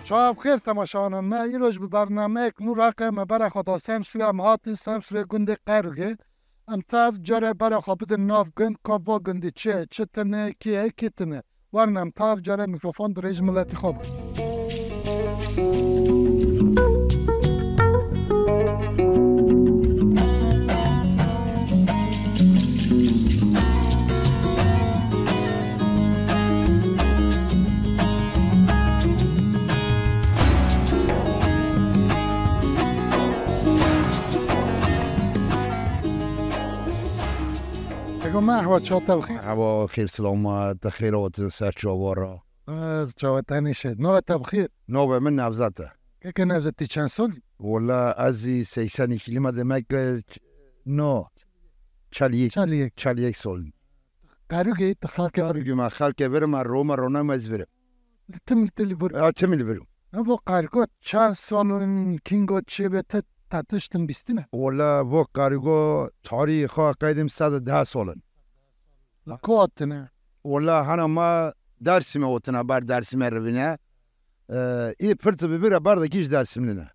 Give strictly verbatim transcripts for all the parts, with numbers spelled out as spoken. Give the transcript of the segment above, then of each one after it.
Çawa bi xêr temaşevanan me, îro ji bi bernameyek nû raqe me bera xwe da Semsûrê, em hatin Semsûrê gundê Qerûgê. Em tev care bera xwe bidin nav gund, ka va gundî çi ye, çi tune, kî ye, kî tune. Werin em tev care mîkrofon dirêj miletî xwe bidin. Ego merhaba, çawa te bi xêr? Merhaba, xêr, selamet, te xêr hatin ser çavara. Ez çawa te nîşe. Navê te bi xêr? Navê min Nevzat e. Keke Nevzat, tu çend sol? Wala ez jî seysen û iki lima demek, e, ç-, no. Çelî yek. Çelî yek. Çelî yek sol. Qerûgê tu xelkê vir. Qerûgê me xelkê vir, me ro, me ro, ne me ez virim. Li tim li til vir. Ya, tim li virim. Evo qergo çend sol in, kingo çê be te, te tiştin bîstine? Wala vo qergo tarîxê xwe qeydim sed û deh sol in. Li ku hatine? Wala hana ma Dersimê hotine ber Dersimê rivîne. Ee, ê pirtî bibire ber de kî ji Dersimlî ne.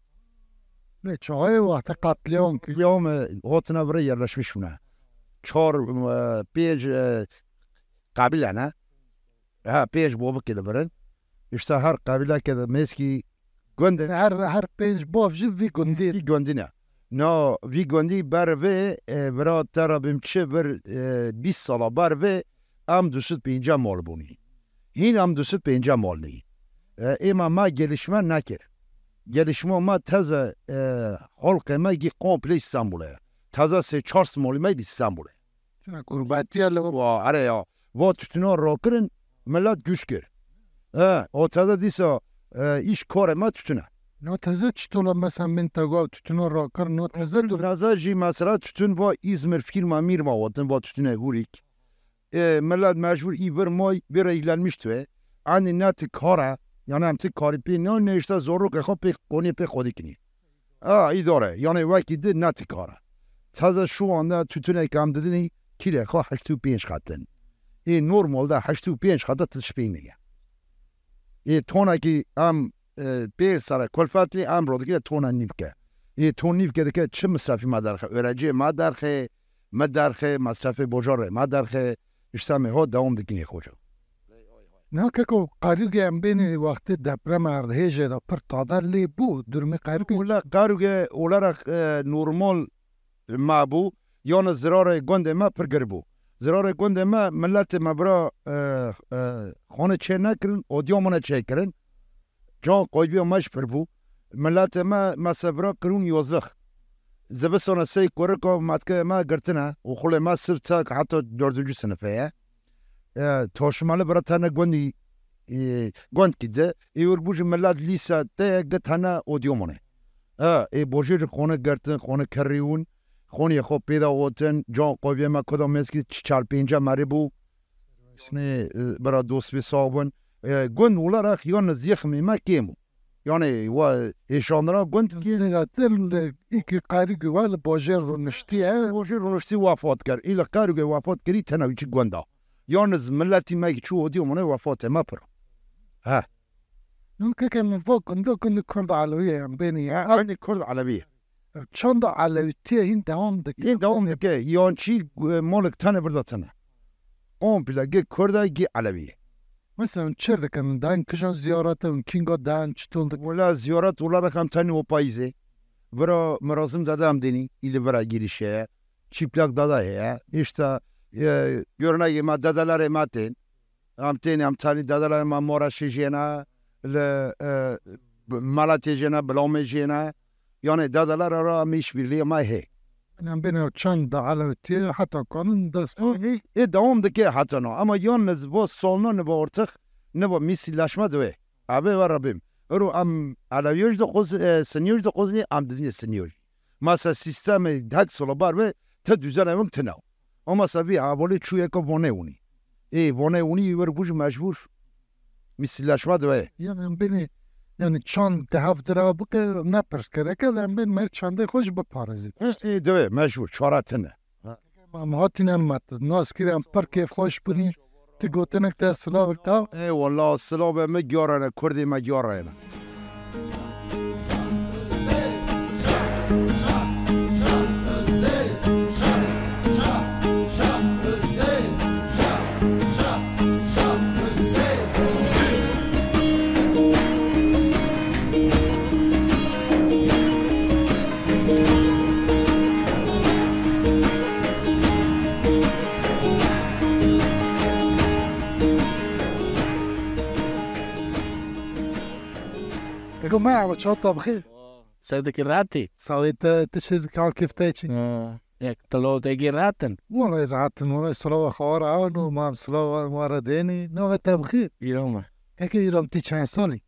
Lê çaxê wextê qetlîam kir. Qetlîam, e, hotine vire yerleşmiş bûne. Çar, e, pênc, e, qebîle ne. Ha, pênc bobikê li vir in. Îşte her qebîleke de mêskî gundê. Her, her pênc bov jî vî gundî. Vî gundî ne. Na, vî gundî ber vê, e, vira te re bim çi vir, e, bîst sala ber vê em du sed pêncî mal bûnî. Hîn em du sed pêncî mal nî. E, êma me gelişme nekir. Gelişma me teze, e, holqê me gî komple Îstanbulê ye. Teze sê çar simolî me Îstanbulê. Çuna gurbetiye li Wa, ere ya. Va tütüna rakirin, millet güç kir. He, o teze dîsa, e, iş karê me tütüne. No teze çitola mesela min te gwa tütüna rakir, no teze dur. Teze jî mesela tütün va İzmir firma mirma vatin va tütüne hurik. E, millet mecbur î vir may bir ilgilenmiş tue. Ani ne ti kara, yani em ti karî pê ne, ne işte zorluk e xo pê konî pê xodikini. A, îdare, yani wekî di ne ti kara. Teze şu anda tütünek em didinî kîlê xo heşt û pênc xetin. Ê normal de heşt û pênc xete ti şpî neye. Ê tonekî em, e, pê sere kulfetli em rodikine tona nîvke. Ê ton nîvke dike çi misrefî me derxe? Öğrenciyê me derxe, me derxe, mesrefê bojarê me derxe, işte me ho devam dikinê xoca. Na keko, qerûgê em bênê wextê deprem erdhêjê de pir tader lê bû, durumê qerûgê. Wala qerûgê olarak, e, normal mabû, yani zirarê gundê me pir gir bû. Zirarê gundê me, milletê me bira, e, e, xane çê nekirin, odiya mane çê kirin. Can qoybiya me ji pir bû. Miletê me, me sebira kirûn yozlix. Zivistana sey kurika metkê me girtine û xulê me sif çek heta dördüncü sınıfê ye. E, toşmali bira tene gundî, e, gund kî di. Ê ur bû ji milet lîse te ye git hene odiyomone. E, ê bojê ji xone girtin, xone kerrî wûn. Xonê xwe pêda otin, can qoybiya me kuda mezkî çar pênce merî bû. Sinê, e, bira dost bê sağ bin. E, gund olarak yalnız yexmê me kêm bû. Yani wa hêşandina gund kêm. Zêdetir li îkî qerî wa li bajêr rûniştiye. Bajêr rûniştî wefat kir. Î li qerûgê wefat kirî tena wî çi gunda. Yalnız milletî me ki çû odî omone wefatê me pir. He. Nû keke min va gunda gundî Kurd Elewî ye, em bênî ye. Aynî Kurd Elewî ye. Çanda Elewîtiye hîn devam dike. Hîn devam dike. Yan çî, e, malik tane birda tane. Komple gi Kurda gi Elewî. Mesela çi dikin? Dan kijan ziyarete û kinga dan çitol dikin? Wala ziyaret olarak em tenê o payîzê. Vira mirazim dede em dênî. Îli vira girişe. Çiplak dada heye. İşte, e, görünegê me dedelerê me tên. Em tên, em tenî dedelerê me Maraşê jêne, li, e, Meletê jêne, Bilamê jêne. Yani dedeler ara em işbirliği me hê. Em bên ew çand da elewtiye heta kanin dest. Ê dewam dike heta no. Ama yalnız bu salna ne bu ortak, ne bu misillaşma de. Abi ve Rabbim. Ero em elewiyoj de qoz, e, sıniyoj de qozni, em didine sıniyoj. Masa sistemi hek solo bar ve te düzen evim tına. Ama sa bir havali çu eko vone uni. Ê vone uni ver buj mecbur. Misillaşma de. Yani em beni, yani çand de hevdira bike ne pers gereke, em bên mer çandê xwe ji biparêzin. Ê de mecbur, çare tine. Em hatin em me nas kirin, em pir kêfxweş bûnî. Ti gotinek te silavek da. Ê wela silavê me giyorene, kurdê me giyorene. Ego merhaba, çawa te bixêr? Serdekî rahatî? Sağ ol, te, te şir kal kifte çi? Ha, yek telo te gî rahatin? Wala rahatin, wala silava xawara awno, mam silava wara deni, nava te bixêr? İrama. Eke İram ti çend salî?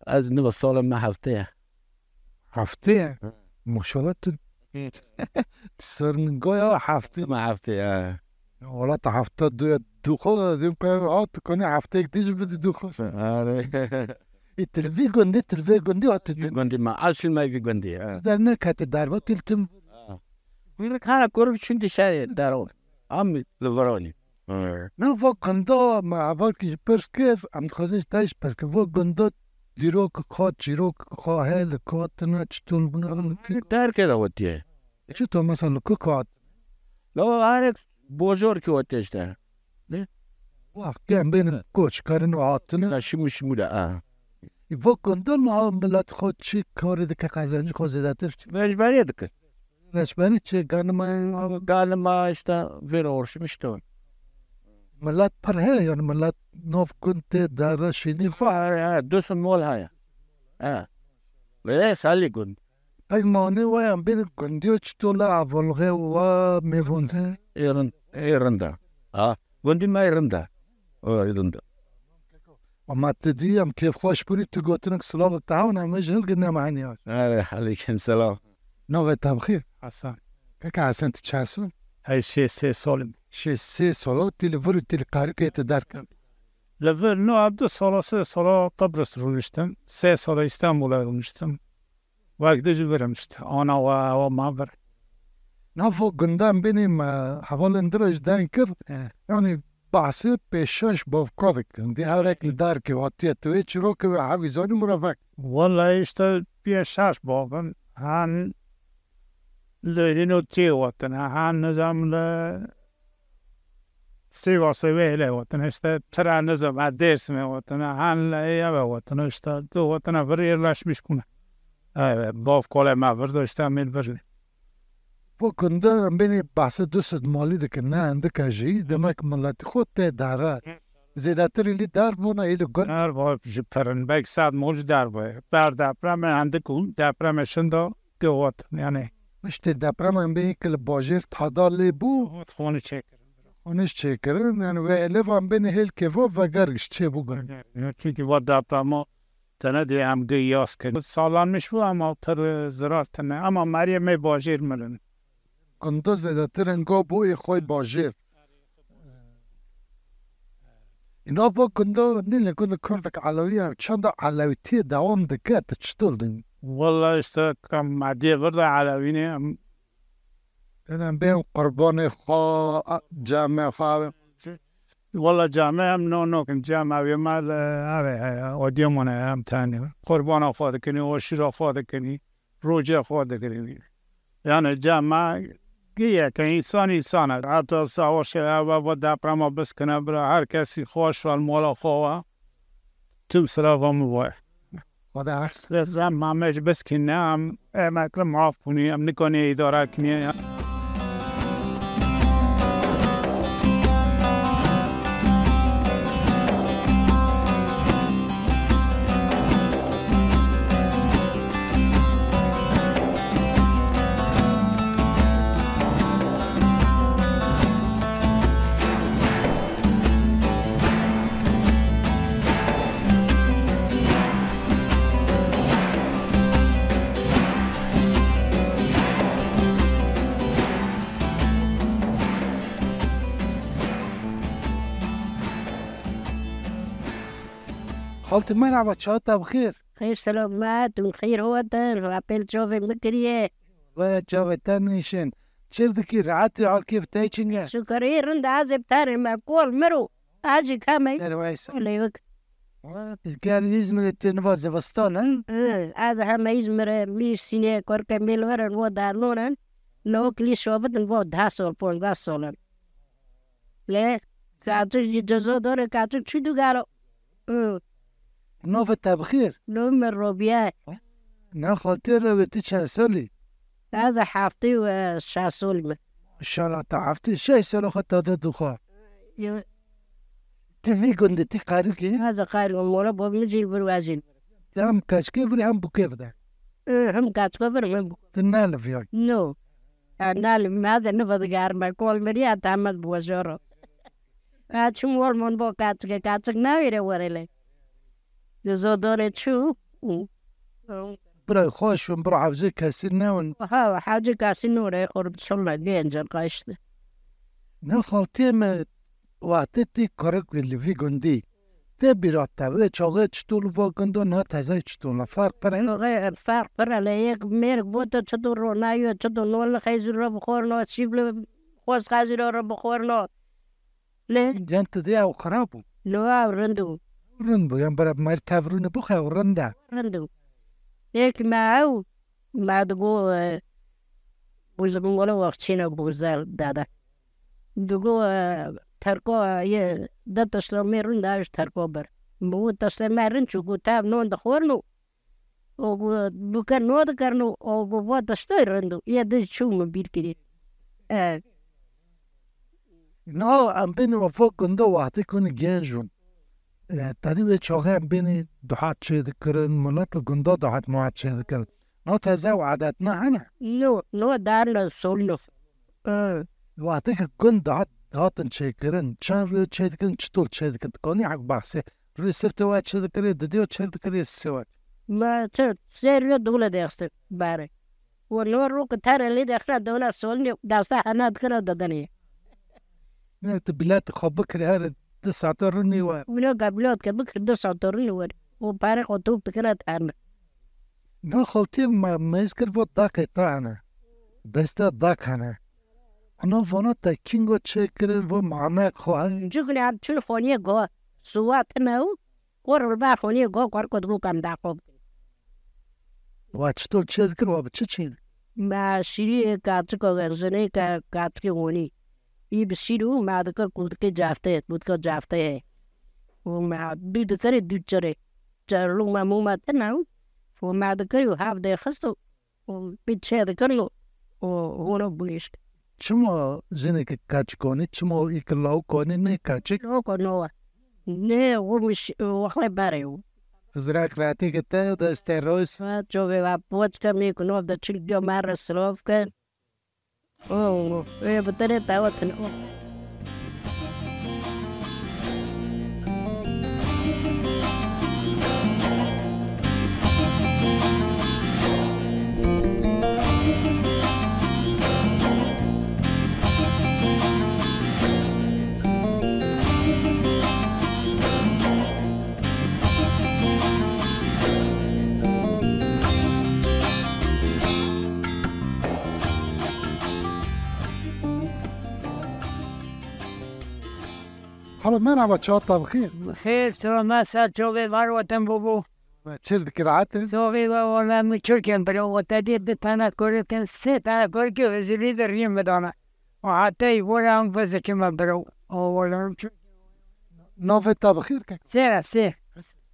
Ez niva sala me hefteye. Hefteye? Hı. Maşallah tu. Hı. Ser min goya hefteye. Me hefteye, ha. Wala ta hefta du ya du xo da dim pe ha tu koni hefteyek dij bidi du xo. Are. E, til vî gundî, til vê gundî hati din. Gundî ma, asıl me vî gundî, ha. Der ne kete derva til tim. Ha. Kuyruq hara koruk çünkü şey derva. Am li Varolî. Hı. Na va gunda me heval ki ji pirs kir, em dixwazin ji te ji pirs kir. Va gunda dîrok xwe, çîrok xwe heye li ka tine çitur bûne? Derke de wetiye. Çitur mesela li ku kat? La arek bojor ki wetiye işte. Ne? Wextê em bên koç karin û hatine. La şimû şimû de, a. Va gunda niha milet xwe çi karê dike, qezencî xwe zêdetir? Rejberiyê dike. Reçberî çi? Ganima. Ganima işte vêr orşim işte. Milet pir heye yani, milet nav gund tê dere şînî. Fa heye, he, du sed mol heye. He. Ve salî gund. Peymanê we yan bêrî gundiyo çito la avolxê we mêvonte? Ê rind, ê rinda. Ha, gundî me ê rinda. O ê rinda. Ama tu dî em kêfxweş bûrî, tu gotinek silavek te hewn em ji hilgirine me heniya. Ê, aleykum selam. Navê te bixîr? Hasan. Keke Hasan, tu çend sol? Hey, şê sê solim. Şê sê solo, tî li vir û tî li qarikê te derkevî? Li vir, no, ev du solo, sê solo Qibris rûniştim. Sê solo Îstanbul'a rûniştim. Wek di ji vir em işte. Ana we, ewa ma vir. Navo gunda em bênî me hevalên dir ji deng kir. He. Yani bahsê pêşeş bavka dikin. Di hewrek li dar ki hatiye tu ê çîrokê wê hevî zanî murevek. Vallahi işte pêşeş bavin. Han li hîno tê wetine. Han nizam li Sivasê wê hêle wetine, işte, tira nizam, ha, Dêrsimê wetine, han le eve wetine, işte, tu wetine vir yerleşmiş kune. Evet, bav kole me vir de, işte, em ê vir. Bu gunda em bênî bahsê du sed malî dikin, ne endika jî, demek miletî xwe tê dare. Zêdetirî lî derv bûne, ê li gund. Derv ji pirin, belkî sed mol ji derv bûye. Ber depremê endik hûn, depremê şinda, Gewat, yani. Piştî deprema em bêyî ki li bajêr tada lê bû. Xwe çêkirin. Xwe çêkirin, yani wê elevan bên hêlkê va veger giş çê bû girin. Çünkü va deprema tene de em gê yas kirin. Sağlanmış bu ama pir zirar tene. Ama meriyê me bajêr mirin. Gunda zêdetir enga bû ê xwe bajêr. Îna va gunda nîne gund kurdek elewî ye, çanda elewîtiyê dewam dike, tu çitur dî? Walla işte em mediyê vir de elewî ne, em Em bên qurbanê xwe, cemê xwe. Walla cemê em no nokin, cem ew ê me li, ev ê, heye, odiyê mane em tenê. Qurbana xwe dikinî, oşîra xwe dikinî, rocê xwe dikinî. Yani cema giye ke însan însan e. Heta savaşê ev, ev deprema biskine bira, her kesî xweş ve mola xwe ve. Tim sira ve min ve. Xweda her. Reza mamej biskine, em emekli maf bûnî, em nikonê îdare kinî. Xaltî merhaba, çawa te bi xêr? Xêr selamet û xêr hatin, apel çavê min kiriye. Ve çavê te nîşin. Çir dikî, rahatî, halkê bi te çinge? Şukerî rind, ez ê bi te re me kol miro. Ez jî kame Serwaysa. Lêvik. Gel Îzmirê tê niva zivistan, he? Hı, ez heme Îzmirê, Mîrsînê, Korkemê li werin, vo dernonin. Li Oklî şovitin, vo deh sol, ponzdeh sol in. Lê, kaçik jî ceza dore, kaçik çû dugalo. Hı. Navê te bi xêr? Navê min Robiye. Na xaltê rewê tu çend solî? Ez heftê û şeş solî me. Maşallah, te heftê şeş sala xwe te de dixwe. Yo. Tu vî gundî, tu qerikî? Ez qerik, mola bo min jî vir, we jî. Hem keçikê vir, hem bûkê vide. Ê, hem keçikê vir, hem bûk. Tu naliviyoy? No. Ya naliv, me de niva digerme, kol miriya, te me bu joro. Ya çim wol mon bo keçikê, keçik navîre were lê. Li zodorê çû. Bira xweş in, bira hevcê kesî newin. Ha, hevcê kesî nore, xor şolla genc in, qaştı. Ne xaltê me, wextê tê kurik wî li vî gundî. Tê bîra te, wê çaxê çitûl va gundo, na tezay çitûl e? Ferq pir e? Çaxê ferq pir e, lê yek mêrik bo te çitûl ro, na yo çitûl, no li xeyzî ro bixorno, şîv li xwez xezî ro bixorno. Lê Yan tu dê ew xirab bû? No, ew rind bû. Rind bû, yan bera mari tevrûne bixwe, ew rind e. Rind bû. Yek me ew, me digo, e, bûzibûn wele wexçîne bûzel dede. Digo, e, terko, e, ye, de tesla me rind e, ew ji terko ber. Bi û tesla me rind çû, got, tev non dixorno. O got, bûke no dikirin û o got, va tiştê rind û yê din çû min bîr kirî. E. No, em bên û fok gundo wextê ku hûn genc bûn. E, tedî wê çaxê em bên duha çêdikirin, milet li gundo duha muha çêdikirin. No teze û adet ne hene? No, no, dar ne sol no. E. Wextê ku gund dihat-, dihatin çêkirin, çend rûyê çêdikirin, çitol çêdikirin? Dikonî hek bahsê. Rûyê sifte we çêdikirê, didiyê we çêdikirê, sê we? Me çi, sê rûyê dûle dêxistin barê. Û no rû ki tere lê dexra dewla solnê, dasta hena dikira dadanê. Ne, tu bilet xwe bikir, her di saete rûnê we. Wina ka bilet ke bikir, di saete rûnê we. Û pare xwe top dikira terne. Na xaltê me, me hîs kir vo daqê te hene. Deste daq hene. Ana vana te kîngo çêkirin vo manek xwe hene. Cukne em çil xoniye go. Suwa tine û, xor li ber xoniye go, kor kot bû kam da xwe bikin. Wa çitol çêdikir, wa bi çi çîn? Me şîrî kaçiko ver, jinê ka-, kaçikê honî. Î bi şîr û me dikir kurdikê cafte, kurdika cafte ye. Û me dû dikirê dû çirê. Çerlû me mû me tine û, û me dikir û hev dê xist û, û bi çê dikir û, û hûno bûnişt. Çima jineke kaçik honî, çima î ki lawik honî ne kaçik? Lawik no. Ne, û miş-, û xwe berê û. Xizrak ratî ki te destê roz. Ha, çovê va poçka me ku nov de çil diyo me re silov ke. Oh, oh, oh. Ê, bi te re tawa tine. Oh. Xalo, merhaba, çawa te bi xêr? Xêr, selamet, ser çavê var watan bûbû. Çir dikî, rahat e? Çavê var, wala min Tirkiye bira, wata dê di tane korekin, sê tane korekin hizirî de rîn bidana. Û heta î bora em vizikime bira. O wala em çi- Navê te bi xêr kek? Sera, sê.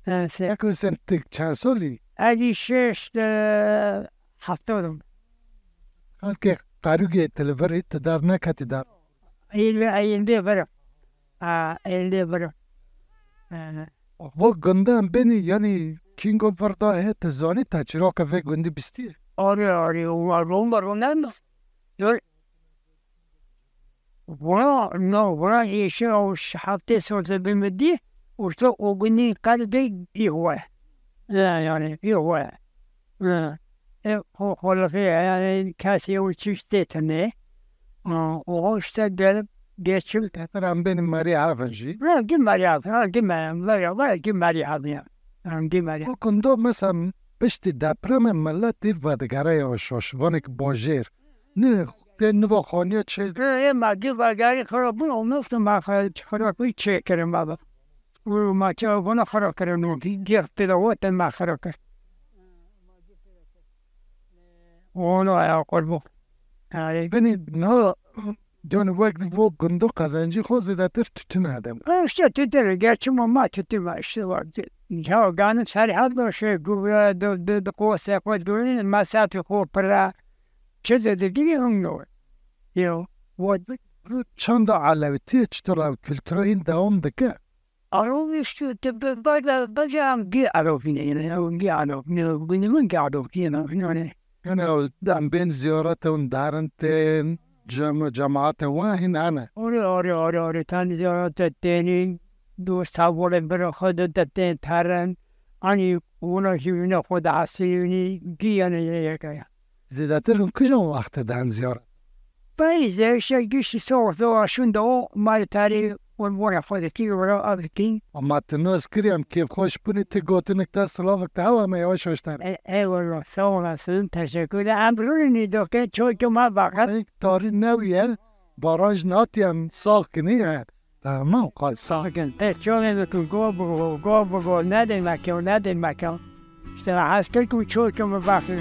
Ha, sê. Kek Husên, tu çend solî? Elî şeş, e, heftodim. Xelkê qerûgê tu li vir î, tu derneketî dar. Êlê, êlê vir. Ha, êlê vir. Ha. Vo gunda em bênî, yanî kîngo vir da hê, tu zanî te çîroka vê gundî bistî? Arê, arê, o var, o var, o ne? Dur. Vana, no, vana yeşil o ş-, heftê sor de bimidi, orta o günü kalbe ihwa. Ya, yani, ihwa. Ya. E, o, o lafı, yani, kasiye o çift etme. O, o işte gelip geçim. Peter am benim Maria Hafen jî. Ha, kim Maria Hafen, ha, kim Maria, Maria, Maria, kim Maria Hafen ya. Em dî merî. Wek gundo mesela piştî depremê millet dî vedigere ya şaşivanek bajêr. Ne, tê niva xaniya çê. Ê, ê, me dî vegerî xirabûn, o mefte me xirabûn çêkirin baba. Û me çawa bona xira kirin û gî-, gî tilawetin me xira kir. Ono ya qurbo. Ay. Binî na, can wek di vo gundo qezencî xo zêdetir tütün hedem. E, işte tütün, gerçi ma, ma tütün var işte var. Ya ganî serhad da şey, guvra, de, de, de, ko sefa dönün, mesafe ko pira. Çiz de giri hum no. Yo. Vo. Çanda alevîtî çitur ev kültura hîn dewam dike? Arov işte, te be-, be-, be-, bacağım bir arov yine, yine, bir arov, yine, yine, bir arov yine, yani. Yani o, em bên ziyarete hûn derin tên, cem-, cemaate wa hîn hene. Ore, ore, ore, ore, tan ziyarete tênin, dost havole bira xwe de te tên terin, ani ona jî wîna xwe de esîlînî, gî yani yekaya. Zêdetir hûn kijan wextê dihin ziyaret? Peyîzê, işte, giştî soğuk, soğuk, şûnde o, malî tarî, û vora xwe dikî, vora av dikî. Ama tu nas kirî, em kêfxweş bûnî, tu gotinik te, silavik te hewa me yavaş yavaş ter. E, eyvallah, sağ olasın, teşekkür ederim. Em rûnî doke, çoy çoma bakın. Tarî newiye, baraj natiye, em sağ kinî, e. Tamam, qal sağ. Bakın, te çoy bikin, go, go, go, go, ne demek ya, ne demek ya? İşte asker ku çoy çoma bakın.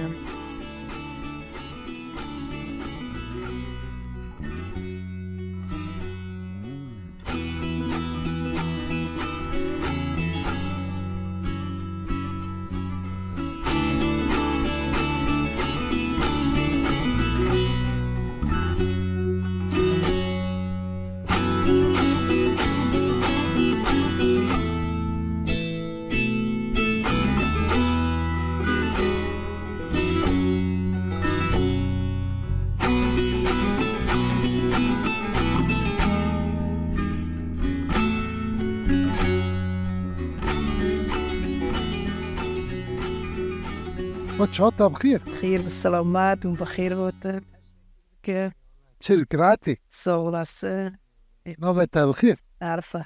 Xwe çata bi xêr. Xêr bi selamet û bi xêr gotin. Ke. Çil kiratî. Sağ olasın. Navê te bi xêr. Arife.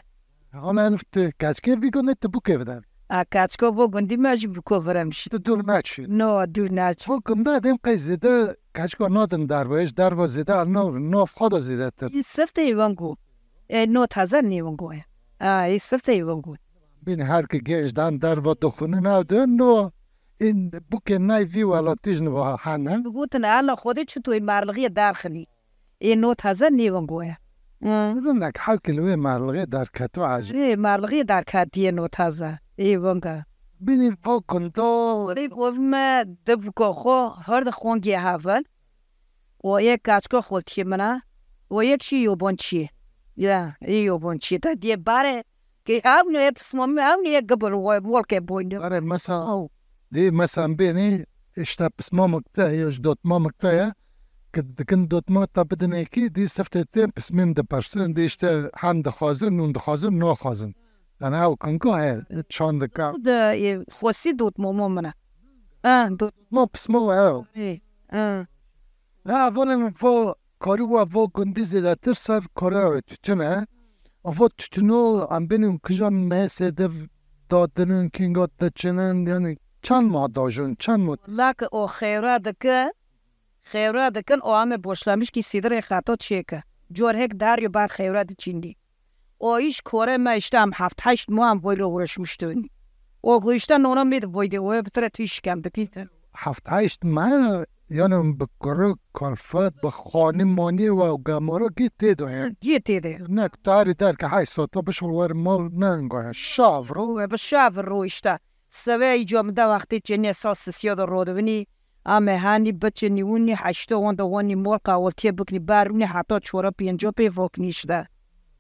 Ana enif tu keçkê vî gundê tu bûkê bide. A keçko vo gundî me jî bûko virem jî. Tu dûr naçî. No, dûr naçî. Vo gunda dem qey zêde keçko nadin dervo, êş dervo zêde al nav, nav xwe de zêdetir. Î sifte î vengo. E, no taze nê vengo e. A, î sifte î vengo. Bîn her ki genç dan dervo dixwînin ew de no. Ên bûkê nayê vî welatî jî niha hene. Gotin, "Ala Xwedê çi tu ê merlixiyê derxinî?" Ê no taze nê vengo ye. Hı. Rimek hewkî li wê merlixê derketo ecêb. Ê merlixê derketiye no taze. Ê venga. Bînî va gundo. Rê govime di buko xo her di xongê hev in. O yek kaçka xoltiyê min e. O yek jî yobançî. Ya, ê yobançî. Te diye bare. Ke hevnê pismamê, hevnê yek gibir we, wolke boynu. Are mesela, di mesela bênî, işte pismamik te, ya ji dotmamik te ye, ke dikin dotma te bidinê kî, di siftê te pismên dipersin, di işte hem dixwazin, nûn dixwazin, naxwazin. Yani ew kinka he, çandika. De, e, xwesî dotmama min e. Ha, dot- Ma pisma we ew. E, ha. Ha, evolê min vo, karî we vo gundî zêdetir ser karê wê tütün e. Avo tütüno em bênî kijan mesê dir dadinin, kinga diçinin, yani çend ma dajin, çend ma? Lak o xewra dike, xewra dikin, o ame boşlamiş ki sîdirê xato çêke. Cor hek daryo bar xewra diçînî. O iş kore me işte em heft heşt ma em voyla uğraşmıştın. O ku işte nona me de voyde o bi tire tî şikem dikî. Heft heşt me, yani bi kuru kalfet, bi xanî manî we û gemara gî tê de ye. Gî tê de. Nek tarî derke hey sota bişol wer mal nengo ye. Şav ro. We bi şav ro işte. Seve îca min de wextê çênê sas sisiya de rodibinî. Ame hanî biçinî winî heştê wan de wanî mol qawiltiyê biknî ber winî heta çora pênca pê voknî işte.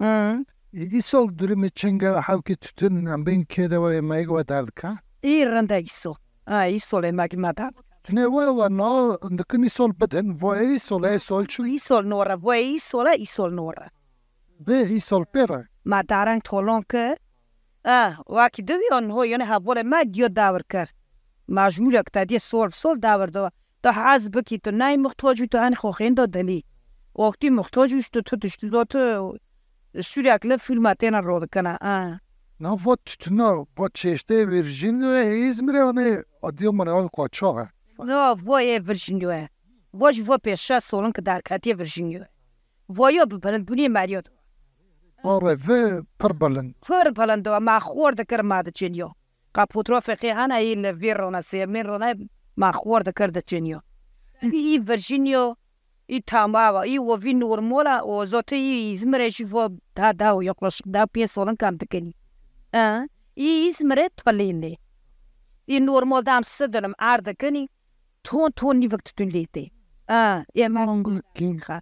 Hı. Îsal durumê çinge hewkî tütün em bên kê de we mêyik we derdika? Î rinde îsal. Ha, îsal ê me me der. Tüne we we na dikin îsal bidin, we îsal ê sol çu? Îsal nore, we îsal e, îsal nore. Bê îsal pê re. Me dareng tolon kir. Eh, wekî diviyon ho yone hevolê me giyo dawir kir. Mecmûrek te diye sol sol dawir do. Tu hez bikî tu ney muhtac û tu hen xo xêndo dilî. Wextî muhtac û tu tu tiştî do tu sürekli filma têne rodikine. Ah. Na va tütüna, va çeşteyê Virjînyoyê ê Îzmirê, yanî Adıyamanê, ev qaçax e. No, vo yê Virjînyo ye. Vo ji vo pêş şeş solin ki derketiye Virjînyo ye. Voyo bi bilindbûnê meriyo. Arê vê pir bilind. Pir bilind o, ma xor dikir ma diçin yo. Ka fotoğrafê xê hene, yî li vî rona, sêrmîn rona, ma xor dikir diçin yo. Yî Virjînyo, yî tamava, yî wovî normal a, o zote yî Îzmirê jî vo da, da û yaklaşık da pênc solin kam dikin. E, yî Îzmirê tolînê. Yî normal da em sidinim, er dikinî, ton ton nîvik tütün lê tê. A, ê me Ango kîn. Xa.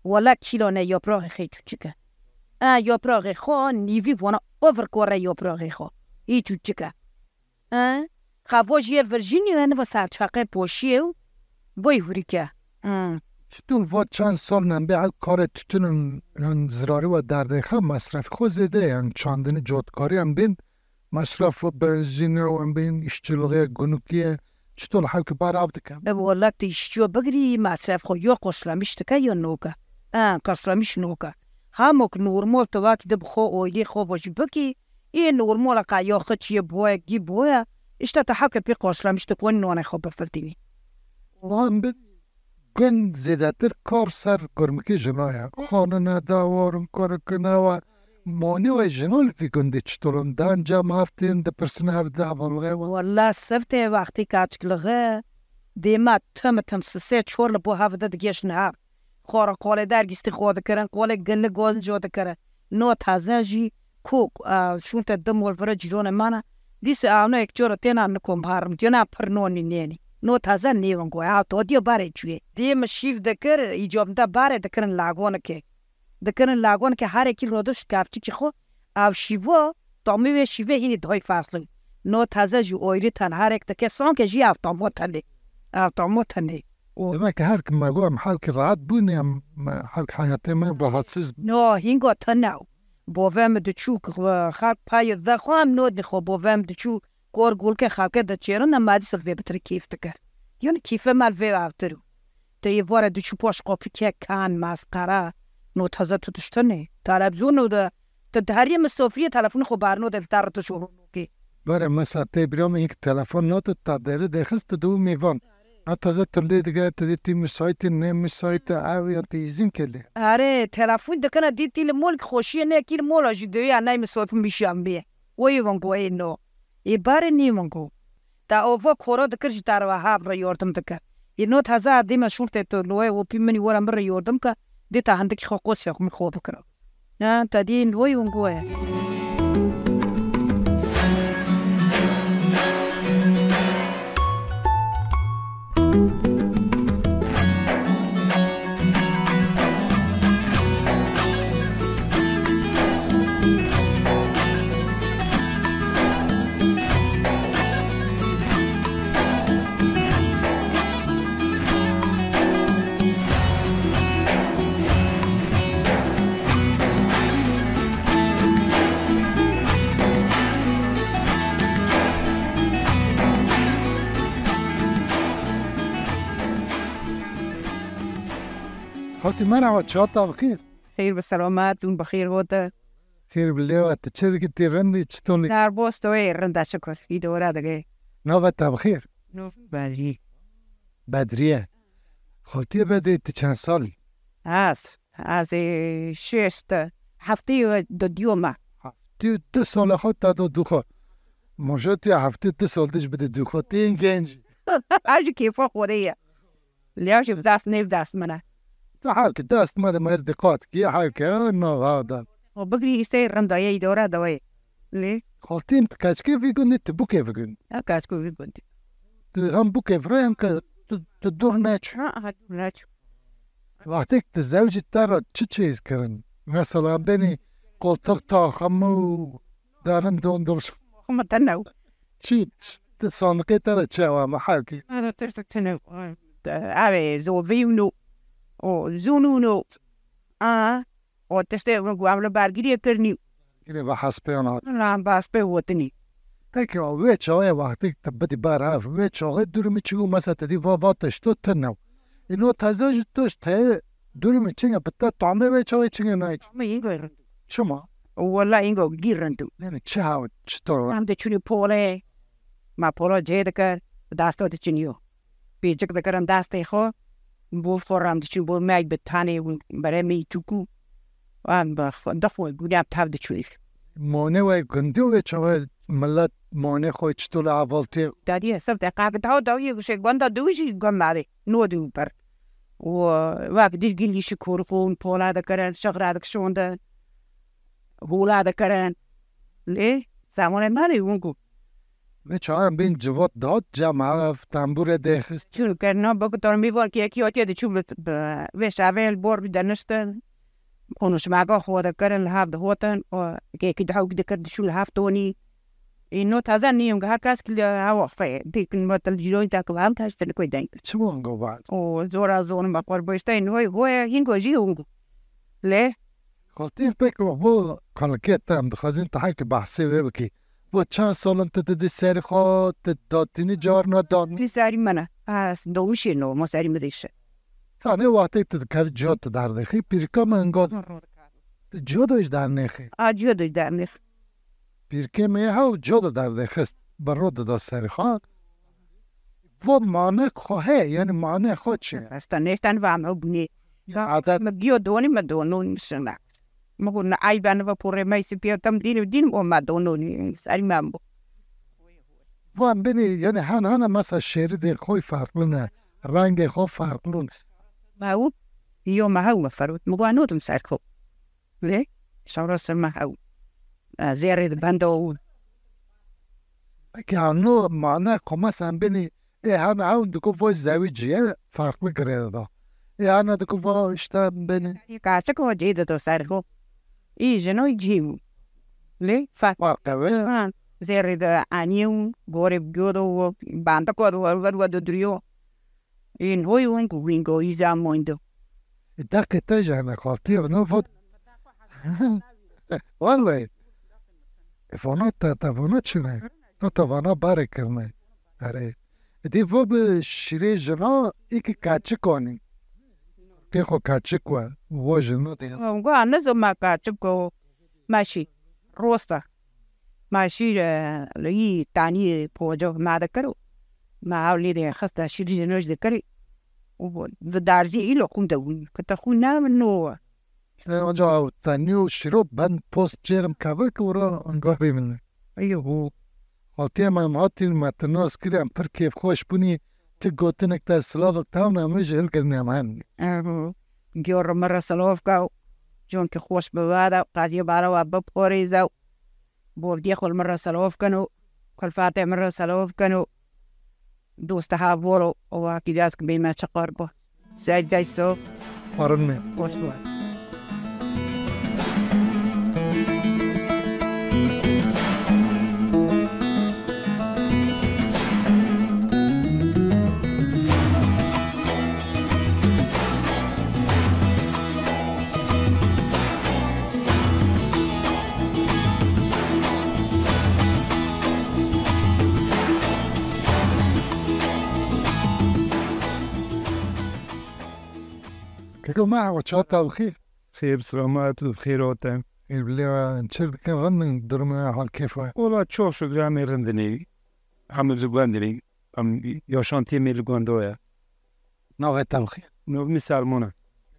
Wala kîlo ne, yapraxê xê çuçik e. A, yapraxê xo nîvî vona over kore yapraxê xo. Hî çuçik e. A, xa vo jî yê Virjînyo ye, niva serçaqê poşiyê û boy hurike. A. Çitur va çend sal nembe ev karê tütünün, yan zirarî ve derdê xe, mesrefê xo zêde ye, yan çandinî cotkarî em bên, mesref û benzîn û em bên îşçiliğê, gunukiyê, çitur hewkî bar av dike? E, wala tu îşçiyo bigirî, mesref xo yo qoşlamiş dike yo noke. E, qoşlamiş noke. Hamok normal tu vakî de bi xo oylê xo bo jî bikî, ê normal e ka yo xiçiyê boye, gî boye, işte tu hewkê pê qoşlamiş dikonî nonê xo bifiltînî. Wan bi Gund zêdetir kar ser gurmikê jina ye. Xanine de warin, kurikine we. Monî we jina li vî gundî çitur in? Di encam hev tên dipirsin, hev di hevalixê we. Walla sifte wextî kaçiklixe dêma tim tim sisê çor li bo hev de digêşin hev. Xora qolê dergîstî xo dikirin, qolê gilli gonco dikirin. No taze jî ku, a, şûnte di mol vire cîronê mana, dîse avno yek coro têna nikom harim, têna pir nonî nênî. No taze nêwin go, ha to diyo barê çûyê. Dê mi şîv dikir, îcabinde barê dikirin lagonike. Dikirin lagonike, harekî rodo şikafçikî xo, av şîvo, tomî wê şîvê hînî doy farklı. No taze jî oyrî ten harek dike, sanke jî av tomo tenê. Av tomo tenê. O Demek ki her kim me go em hewkî rahat bûn, em, me hewk heyatê me rahatsiz. No, hîngo tene. Bove mi diçû, xelk payê ve xwe em nodî xwe, bove mi diçû, kor gulke xelke de çêrin, em madî sir vê bitir keyf dike. Yani keyfe me vê avtir. Te yê vore diçû poş qopike kan, masqara, no taze tu tiştine. Televizyon o de, te di heriyê mi sofriyê telefonu xwe barno de, li der tu şoro nokê. Bare mesela tê bira min yek telefon nato ta deri de xist tu dû mêvan. Na taze tu lê dige, tu dê tî müsait, ne müsait, ev ya tê izin kelê. Are, telefon dikine dî tî li mol ki xoşiyê ne kî li mola jî dewê ya ney misafir mişan bê. Oyê van go ê no. Ê bare nî van go. Ta ova koro dikir jî ta re ha re yordim dike. Ê no taze dî me şûrtê tu loye û pî minî were min re yordim ke, dê ta hindik xwe qos ya min xwe bikira. Na, ta dî wê û goye. Xaltî merhaba, çawa te bi xêr? Xêr bi selamet, hûn bi xêr hote. Xêr bi lêwa, tu çi dikî, tî rindî, çi tolî? Darbost wê rinda şikir, î dora digê. Nava te bi xêr? Nû Bedrî. Bedriye. Xaltiyê Bedrî, tu çend salî? Ez, ez ê şêst, heftê û du diyo me. Heftê û du sala xwe te do dû xwe. Mojo tu ya heftê û du sal dij bide dû xwe. Tu yên genc î. Ez jî kêfa xwe de ye. Lê ew jî bi dest nê bi dest min e. Tu hewke dest me de mer diqat kî hewke nava da. O bigirî îstê rinda ye îdora da wê. Lê Xaltîn, tu keçikê vî gundî, tu bûkê vî gundî. Ya keçikê vî gundî. Tu hem bûkê virê hem ke tu, tu dûr neçû. Ha, ha, dûr neçû. Wextêk tu zewcî te re çi çêz kirin? Mesela benî koltuk taxim û derin dondur. Xuma te new. Çi, çi, tu sandiqê te re çi ewa me hewkî? Ara tiştek tine. Ev ê zovî û no. O zûnû no. A, o tiştê ku em li bergiriyê kirinî. Girê ve hespêyan hat. Lan bi hespê wetinî. Peki, wê çaxê wextêk tu bidî ber hev, wê çaxê durumî çi bû? Mesela te dî va, va tişto tune. Îno teze jî tişt heye, durumî çi ne? Bi te tamê wê çaxê çi ne nayê? Tamê yî goy rind. Çima? Wela îngo gî rind û. Yani çi haw, çi to? Em diçûnî polê, me polo cê dikir, dasta diçinîyo. Pêçik dikirin destê xwe, bo xwe re em diçûn bo me bi tanê û beremê çûkû. Em bi xwe, di xwe gûnî em tev diçûnî. Mane we gundî wê çawa millet mane xwe çito li hevaltê? Dadî hesab te qak daw daw yê guşê gonda dû jî gund nade. No dû ber. Û wek dij gilî şi korixon, pola dikirin, şixra dikişondin, hûla dikirin. Lê zamanê me lê hûn ku. Vê çaxan bên civat dihat cem hev, tembûrê dêxist. Çûn kerina, bik tor mîvan ki yekî hatiye diçû bi, bi, vê şevê li bor bi deniştin. Konuşmaka xwe dikirin, li hev dihotin. Û yekî dihewk dikir, diçû li hev tonî. Îno taze nîyim, her kes ki li hewa xwe. Dîkin me televîzyonê de ki hem taştin koy deng. Çi wan go vat? O zora zor me qor boştay noy hoye hingo jî hungo. Lê Xaltî pek vo kalikê te em dixwazin te heke behsê wê bikî. Vo çend sal in tu didî serî xwe, tu datînî carna dan? Pî serî me ne. Ez domişê no, mo serî me dîşe. Tanê wextê tu dikevî ciya tu derdixî, pîrika me inga tu ciya do ji dernêxî. A ciya do ji dernêxî. Pîrkê me yê hew codo derdê xist, bi ro dida serê xwe. Vo mane xwe heye, yani mane xwe çi ye? Esta nêşten va me bûnê. Ya adet. Me giyo donî me dono nişina. Me got ne aybe ne ve porê me sipî tam dîn û dîn o me dono nî. Serî me bû. Van beni yani han hana masa şeridê xwe farklı ne. Rengê xwe farklı ne. Me û yo me hew me ferot. Me got notim ser xwe. Lê şewra ser me hew. E, zêrê di benda û. Peki hano mane xwe mesela benî ê hana hew diku vo zewicî ye farklı girê de da. Ê hana diku vo işte benî. Kaçik o cî de do ser xwe. Î jino cî bû. Lê fark. Fark ew e. Ha, zêrê de anî û gorê bi giyo de û banda ko de wer wer we de duriyo. Ên hoy wing wingo îza moyndo. Daqê te jane xaltî no vot. Vallahi. E, vana te, te vana çi ne? No te vana bare kirine. Erê. Dî vo bi şirê jina iki kaçik anî. Pê xo kaçik we. Vo jina diye. Go ne zo ma kaçik go. Ma şî. Rosta. Ma şîr, e, li yî tanî poca ma dikir û ma hewlê de xista şîr ji noj dikir û di darzî îlo xûn de bûn. Kite xûn ne min no. Îşte onca ew tanî û şîro ben post çêrim kevik û ra angav bê min. Eyo. Xaltiyê me em hatin me ti nas kir em pir kêfxweş bûnî. Ti gotinek te silavek tewna min ji hilgirine em hen. Eho. Giyor min re silav ke û conkî xweş bi we de qediyê bare we biparêze û Bovdiyê xwe li min re selav bikin û kulfatê min re selav bikin û dosta ha bor û, û wekî dest bê me çiqar bû. Ser dest so. Parin me. Hoş bû. Keko merhaba, çawa te bi xêr? Xêr, selamet û bi xêr hatin. Xêr bilê we, çi dikin, rind in, durumê we, hal kêf we? Wala çok şükür em ê rind in ê. Em li gund in ê. Em yaşantiyê me li gund ye. Navê te bi xêr? Navê min Selman e.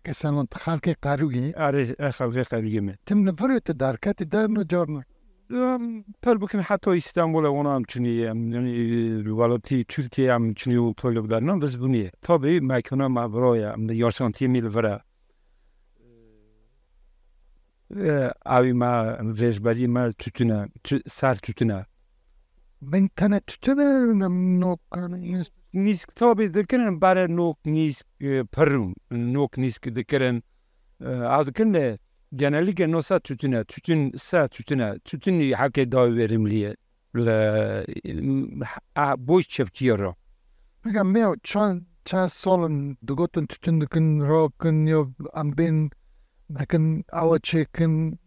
Ke Selman, tu xelkê Qerûgê? Erê, ez xelkê Qerûgê me. Tim li vir tu derketî derno carna? Em, pir bikin heta Îstanbulê wana em çûnî, em, yanî, welatî Tirkiyê em çûnî û pir li derna biz bûnî. Tabî mekana me vira ye, em de yaşantiyê me li vir e. E, awî me, rêjberî me tütün e, tü-, ser tütün e. Bin tene tütün e, nem nok, nîsk tabî dikirin, bare nok nîsk, e, pir nok nîsk dikirin. E, ew dikin de genellikle no ser tütün e, tütün ser tütün e, tütün heke daha verimli ye. Li, a, boy çiftçiye re. Peki, me çend, çend sal in digotin tütün dikin, rakin ya em bên dikin, awa çêkin,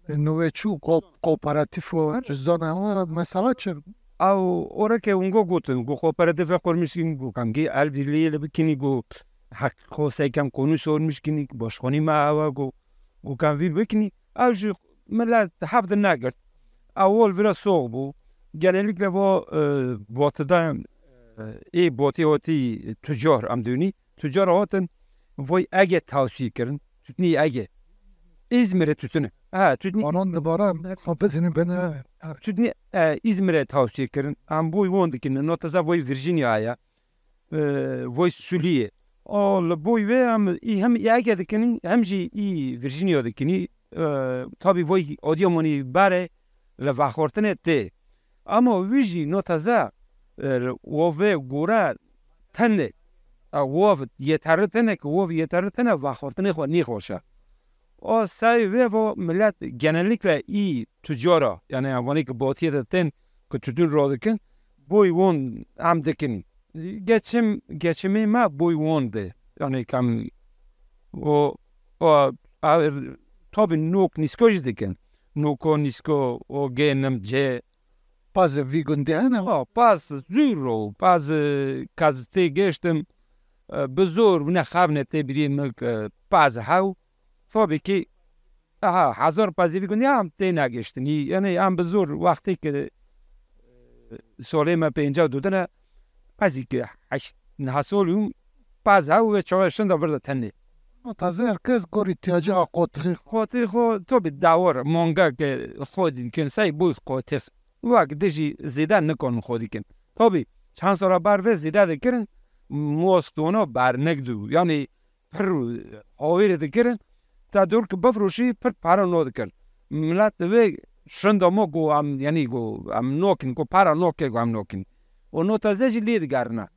e, nûvê çû ko-, kooperatif û cüzdan e, mesela çi? Ew oreke wingo gotin, go kooperatif e kurmiş in, go kan gi el birliği ile bikinî, go hak xo seykem konu sormuş kinî, başkanî me awa go, go kan vî bikinî, ew ji Millet hevdin negirt. Ewol vira soğ bû. Genellikle vo, e, botida, e, ê botî hotî tucar em dûnî. Tucar hotin voy Ege tavsiye kirin. Tutnî Ege. İzmir'e tutunu. Ha, tutnî. Anan dibara xwe bidini bine. Tutnî, e, İzmir'e tavsiye kirin. Em boy won dikin. Noteza voy Virginia ya. E, voy Sulî ye. O, li boy wê em î hem Ege dikin, hem jî î Virginia dikin. E, tabî voy Odyomonî bare li vexortinê tê. Ama wî jî noteza, e, wo vê gora tenê. E, wo yeterli tenê ki wo yeterli tenê vexortinê xwe nîxweşe. O sayê wê vo millet genellikle î tucara, yani ewanê ki botiyê de tên ki tutun rodikin, boy won em dikin. Geçim, geçimê me boy won de. Yani kam o, o, a, tabi nok nîsko jî dikin. Noko nîsko o gênim cê. Pazê vî gundî hene? Ha, paz zûr o. Paz, e, kazitê geştim. E, bi zor bine xavne tê birî min, e, paz hew. Tabii ki, aha, hezar pazê vî gundî em tê negeştin. Yani em bi zor wextê ki, e, solê me pênca dudine, ez ki heşt, niha solûm, paz hew ve çawa şinda vir de tenê. Taze herkes gor ihtiyacı a qotixê. Qotixê xo, tabii dawar, manga ke xo din kin, say bu qotix. Wek dijî zêde nikon xwe dikin. Tabi, çend sala ber vê zêde dikirin, mostona ber nekdu. Yani pir hawîr dikirin, te dor ki bifroşî pir para no dikir. Milet divê şinda mo ku em, yani ku em nokin, ku para noke ku em nokin. O no teze jî lê digerine.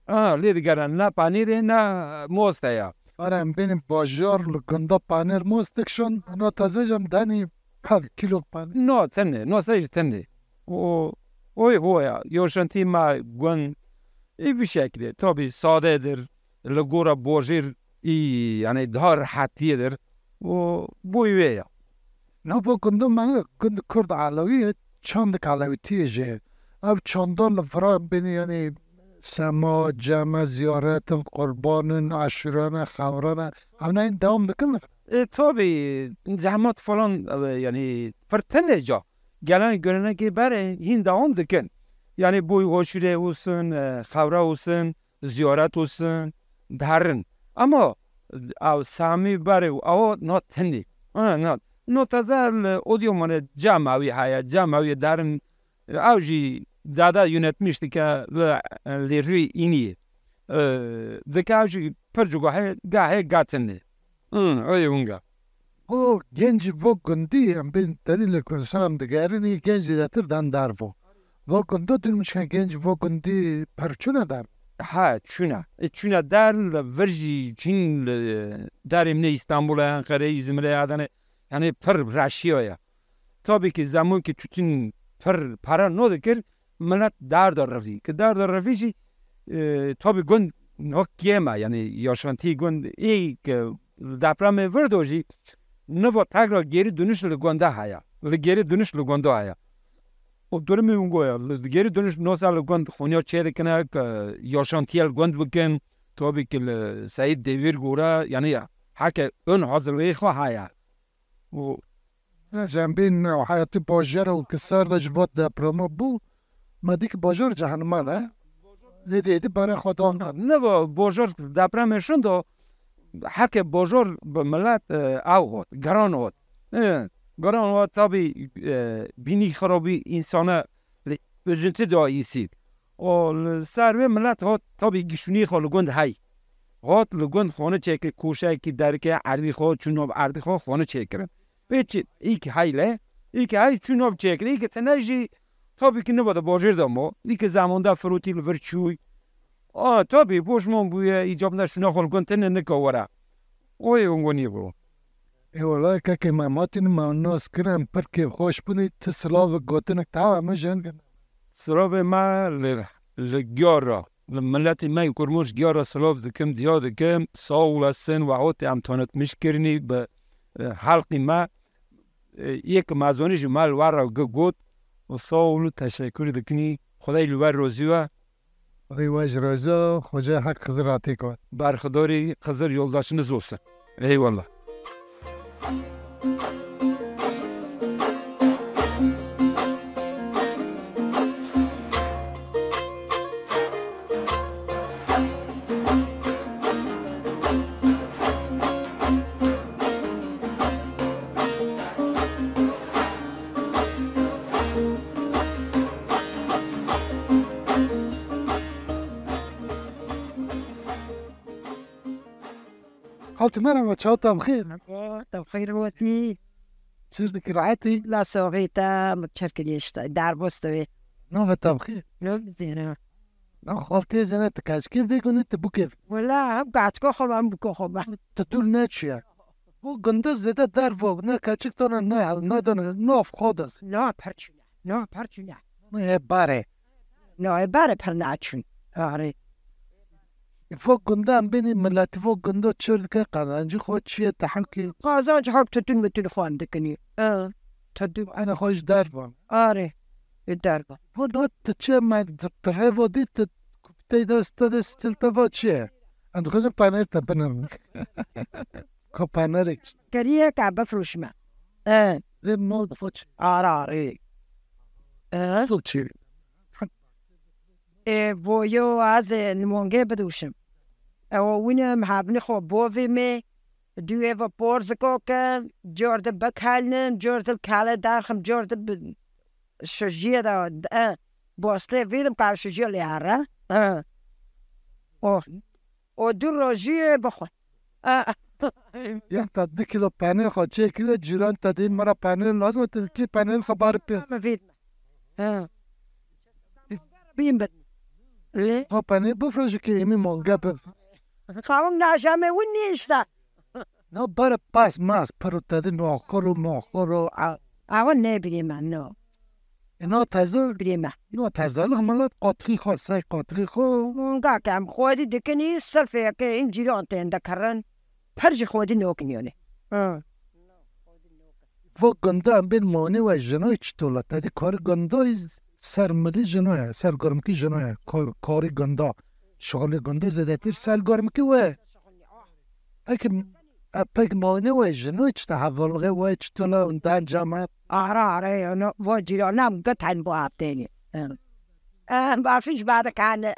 Ha, lê digerine. Ne panîrê, ne moste ya. Ara em bênin bajar li gunda panêr mostek şon, no teze jî em denî Kal kîlo panî. No tenê, no sej tenê. O, oy hoya, yoşantî ma gun, e, vî şeklê. Tabi sadedir, li gora bojêr, î, yani daha rehetiyêdir. O, boy wê ya. Nava gundê me gund Kurd Elewî ye, çandik Elewîtiyê jê. Ev çanda li vira bênî, yani sema, ceme, ziyaretin, qurbanin, eşûrane, xewrane. Ev neyên dewam dikin? E, tabi, zehmet falan, e, yani pir tenê ca. Gelen görenekê berê hîn dewam dikin. Yani boy hoşûrê olsun, e, xewra olsun, ziyaret olsun, derin. Ama ew Sami berê û ew no tenê. Ha, no. No teze li Odyomanê cemewî heye, cemewî derin. Ew jî dada yönetmiş dike li, li rûyê îniyê. E, dike ew jî pir cugahê gahê gatinê. Hı, öyle bunga. Vo gencî vo gundî, em bên tenî li Kurdistanê em digerin, yê genc zêdetir dan dar vo. Vo gundo dûr mişke genc vo gundî per çûne dar. Ha, çûne. E, çûne dar li vir jî çîn li darê min ê Îstanbulê, Enqereyê, Îzmirê, Adanê. Yani pir reşiya ya. Tabii ki zaman ki tütün pir para no dikir, millet dar da revî. Ki dar da revî jî, e, tabii gund nok yema, yani yaşantî gund ê ki depremê vir do jî niva tekrar geri dönüş li gunda haya. Li geri dönüş li gunda haya. O durumê wingo ya. Li geri dönüş nosa li gund xoniya çê dikine ki yaşantiye li gund bikin. Tabii ki li Seyîd Devîr gora, yani ya, heke ön hazırlığı xwe haya. û Cembîn û heyatî bajêr û ki ser de ji bo deprema bû, me dî ki bajar cehenima ne. Êdî êdî berê xwe dan. Ne bo bajar depremê şindo, heke bajar bi millet, e, ew hot, giran hot. E, giran hot, tabi, e, bînî xirabî însana li üzüntü da îsî. O li ser wê millet hot, tabi gişûnî xwe li gund hey. Hot li gund xone çêkir, koşeyekî derike, erdî xwe çû nav erdî xwe xone çêkirin. Pê çi, î ki heyle, î ki hey çû nav çêkir, î ki tine jî tabii ki niva de bajêr de mo, î ki zemonda firotî li vir çûy. A, tabii, boş mon bûye, îcab ne şûna xwe li gund tine nika were. O yê wingonî bû. Ê wela kekê me, ma tînin me nas kirin, em pir kêfxweş bûnî, ti silav gotinek te hebe min jin. Silavê me li, li Giyara, li miletê me yê Kurmûş Giyara silav dikim, diya dikim, sağ olasın, we hotê em tanıtmış kirinî bi, e, halkî me, e, yek mezonî jî me li we re gi-, got, û sağ olun, teşekkür dikinî, Xwedê li we rozî we. Xwedê we ji roza Xoca Hek Xizir hatî kar. Berxudorî Xizir yoldaşınız olsun. Eyvallah. Xaltî merhaba, çawa te bi xêr? Te bi xêr hatî. Çêr dikî, rehetî? La soxî te, min çêr kiriye işte, derbas te wê. Navê te bi xêr? Ne bizêne. Na xaltê zene, tu keçikê vê gundê, tu bûkê vê. Wela hem keçika xwe be, hem bûka xwe be. Tu dûr neçiye. Bu gundê zêde dervo, ne keçik dane, ne hel, ne dane, nav xwe de. Na perçine, na perçine. Ne ê bare. Na ê bare per naçin. Arê. Vo gunda em bênî, miletî vo gunda çêr dike, qazancî xwe çi ye, te hewkî? Qazanc hewk tutun mitun xwe em dikinî. E, tutun. Ene xwe ji dervan. Arê, ê dervan. Vo no tu çi me tu revo dî, tu kuptey dest te de stil te va çi ye? Em dixwazin panel te binin. Ko panelek. Keriyek e bifroşime. E. Lê mal xwe çi? Arê, arê. E. Tu çi? Ê, boyo ez ê nimongê bidûşim. Ew wînim hebnî xwe bovî me, dû ê ve porziko kin, cor di bikelnin, cor di kele derxim, cor di bi-, şijiyê de, e, bostê vînim ka şijiyê lê here. E. O, o du rojiyê bixwe. E. Ya te du kilo penêr xwe çêkiriye, cîran te dî, mira penêr lazim e, te dikî penêr xwe bari pê. Me vît me. Ha. Bîn bin. Lê? Ha, penê bifroşi ki êmî mange bin. Xawin naşame win nî işte. Na bare pas mas, piro te di noxoro, moxoro, a. Awa ne bileyim ben, no. E, na teze? Bileyim ben. Na teze, lix milet qatixî xwe, sey qatixî xwe. Monga kem, xwedî dikini, sirfê ke in cîran tên de kerrin. Her ji xwedî nokin yani. Ha. Vo gunda em bên mane we jinoy çitola. Tedî karî gunda ser milî jinoy, ser gormkî jinoy. Kar-, karî gunda, şixulê gunda zêdetir ser gormkî we. Peki, e, peki mane we jinoy çita hevalgê we çitola undan cama? Ara ara ya, no, vo cîrana gatan bu apteni. Em bafiş bade kane.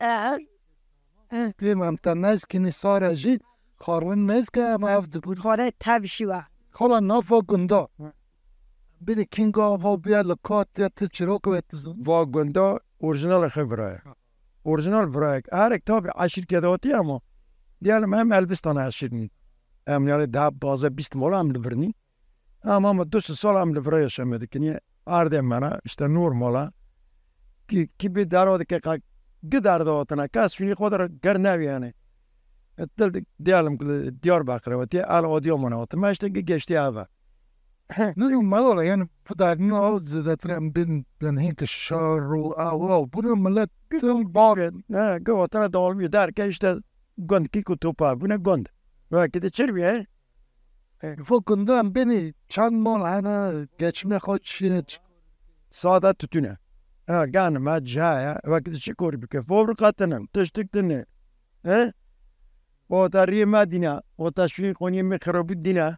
Têm em te nezkînî sare jî xarwin mezke em ev dibûn. Xwedê tev şiwa. Xala nava gunda. Hı. Biri kinga va biya li kat ya ti çirok ve ti zin. Va gunda orijinal xevraye. Orijinal virayek. Herek tabi eşîr kedawatî ama diyelim em Elbistan eşîrî. Em yani daha baze bîst mola em li virnî. Ama, ama du sal em li vira yaşame dikin. Ardê me re, işte normal e. Ki, ki bir daro dike ka, gi derdo hatine, kes şuni xwe der ger nevi yani. E, dil dik, diyelim ki Diyarbakır ve diye al Adıyaman'a hatine. Ma işte gi geçti eve. Ne diyorum, mal ola yani, bu da ne oldu zaten bin, ben hinki şarru, awa, bu ne millet, tüm bağ. Ha, gi hatine dağılmıyor derken işte gund ki kutupa, bu ne gund. Belki de çirbi, he? Vo gunda em bênî çend mal hene, geçimê xwe çi ye? Sade tütüne. Ha, ganime, cihaya, wekî çi korî bike? Fabrika tine, tiştik tine. He? O ta riyê me dîna, o ta şûyê xoniyê me xirabî dîna.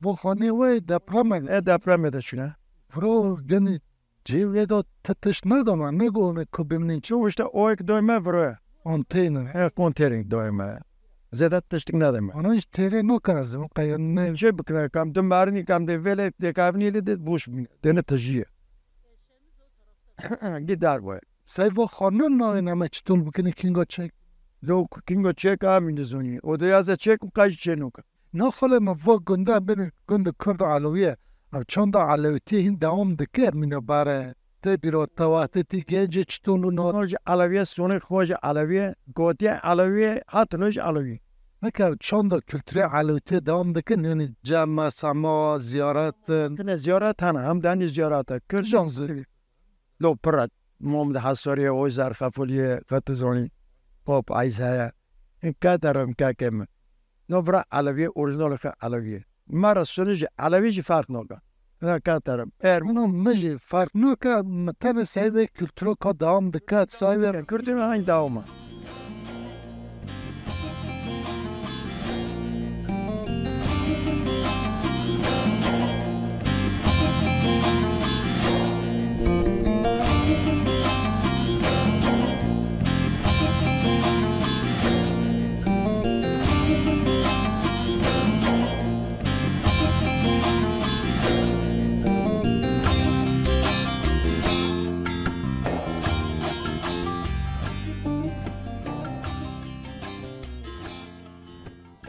Vo xonê we depreme de. E, depreme de şûne. Viro, genî Cihê wê de ti tişt nedama, negot me ku bimînin çi. Çi işte o ek doyme viro. Konteyner. He, konteyner doyme. Zêde tiştik nedeme. Ana hiç têrê noke ez, o qeyen ne. Çi bikine, kam tu merinî, kam de vele, de kavnî li de boş bine. Dene tijî ye. Gidar boy. Sey vo xanin nayê name çitur bikine kinga çek. Lo kinga çek amî nizonî. O de yaze çek û qaj çê noke. Na xalê me va gunda bêne gunda Kurd û Elewî ye. Ev çanda Elewîtiyê hîn dewam dike mîna bare. Te bîra te wextê tî gencê çitol û na. Xwe ji Elewîye sonê xwe ji Elewîye gotiye Elewîye hatin ji Elewî. Weke ev çanda kulturê Elewîtiyê dewam dike, yani cem, sema, ziyaret. Tine ziyaret hene, hem de henî ziyaret e. Kurd jan zirî. Lo pir e. Mom de Hesoriye, o Zerxefoliye, Qetizoni, Pop Ayzaya. Katerim kake mi. No vira Elewî, orijinal xwe Elewî. Me re Sunî jî, Elewî jî ferq nake. Ne katerim. Eğer Buna me jî ferq nake, me tenê sahibê kulturo ka devam dike, sahibê. Kulturo aynı devam e.